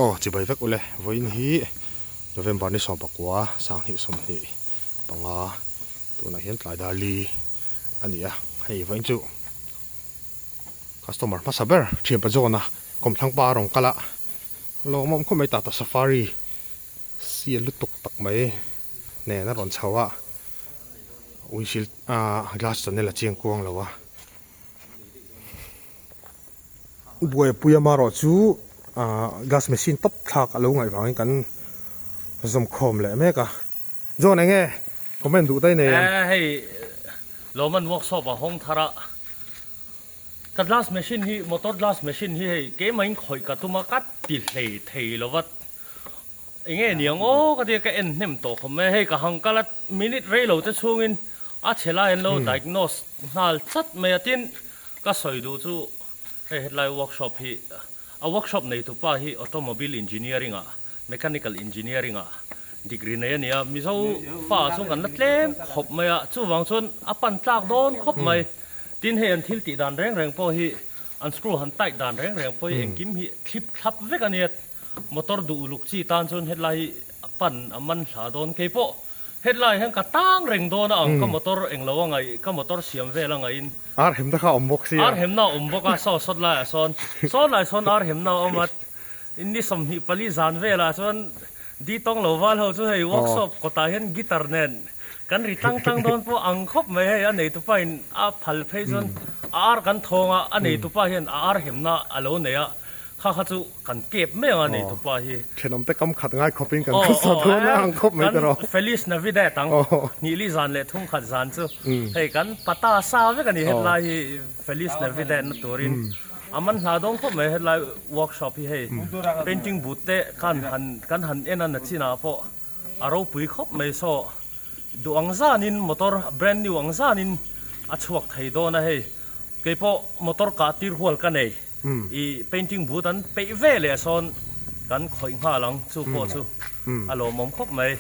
Aw chibai vek ule vawiin hi November ni 19 2025 tunah hian tlai dar li a ni a hei vawiin chu customer hmasa ber thianpa zawna kawmthlang pa a rawn kal a lawmawm khawp mai Tata Safari sial lutuk tak mai nen a rawn chho a windshield ah glass channel a chiang kuang lo a. Buaipui amarawh chu glass machine tawp thlak a lo ngaih vangin kan zawm khawm leh mek a. John enge comment duh daih nei em? Hei Lawman workshop a hawng thar a, ka glass machine hi motor glass machine hi hei keimah in khawih ka tum a ka ti hlei thei lo va, enge niang aw ka tia ka en hnem tawh khawp mai a, hei ka hang kal a minute rei lo te chhungin a chhe lai an lo diagnose nghal chat mai a, tin ka sawi duh chu hei hetlai workshop hi a workshop nei tupa hi automobile engineering ah mechanical engineering ah degree nei a ni a, Mizo fa ah chuan kan la tlem khawp mai a, chuvang chuan a pan tlak dawn khawp mai, tin hei an thil tih dan reng reng pawh hi an screw han tight dan reng reng pawh hi engkim hi thlip thlap vek a nia. Motor duh uluk chi tan chuan hetlai hi a pan a man hla dawn. Kei pawh hetlai hian ka tang reng dawn a ang, ka motor englo a ngaih, ka motor siam vel a ngaihin. Ar hemna kha a awm bawk sia. Ar hemna a awm bawk a, saw sawt laiah sawn, sawn lai sawn ar hemna a awm a, ni 24 zan velah chuan di tawng lo val ho chu hei workshop kawtah hian guitar nen kan ri tlang tlang dawn pawh ang khawp mai hei, a neitupa in a phal phei chuan a ar kan thawng a, a neitupa hian a ar hemna a lo nei a, Kha kha chu kan kep mai ang a nei tupa hi. Thenawm te kam khat ngai khawp in kan khawsa dawn a ang khawp mai te rawh. Kan Feliz Navidad ang hnih li zan leh thum khat zan chu hei kan pata sa vek a ni hetlai hi Feliz Navidad na turin a man hla dawn khawp mai hetlai workshop hi hei painting booth te khan han kan han en a na chinah pawh a ropui khawp mai saw duh ang zanin motor brand new ang zanin a chhuak thei dawn a hei keipawh motor kah tir hual ka nei. I painting booth an peih ve leh sawn kan khawih nghal ang chu pawh chu a lawmawm khawp mai.